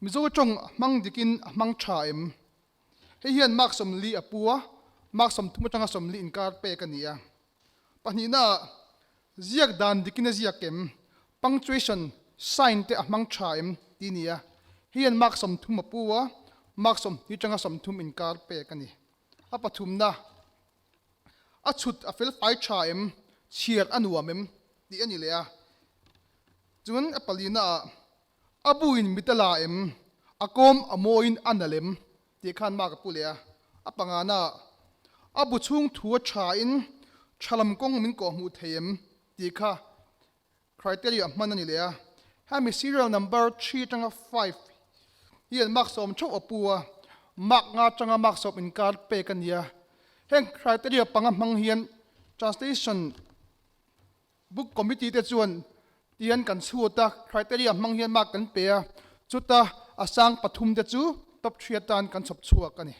Mizo tawng a hmang dikin a hmang tha em? Hei hian mark 40 a pu a, mark 30 atanga 40 inkar pek a ni a. Pahnihnaah, ziak dan dikin a ziak em? Punctuation sign te a hmang tha em? tih a ni a. Hei hian mark 30 a pu a, mark 20 atanga 30 inkar pek a ni. A pathumna, a chhut a felfai tha em? Chhiar a nuam em? tih a ni leh a. Chuan a palinaah, A buin mit a la em? A kawm a mawiin a nalh em? tih khan mark a pu leh a. A pangana, A bu chhung thu a thain tha lam kawng min kawhhmuh thei em? tih kha criteria hman a ni leh a. Hemi serial number 3 atanga 5 hian mark 10 theuh a pu a, mark nga atanga mark 10 inkar pek a ni a. Heng criteria panga hmang hian translation Book Committee te chuan tian kan chhut a, criteria hmang hian mark kan pe a, chuta a sang pathum te chu top 3 atan kan chhawp chhuak a ni.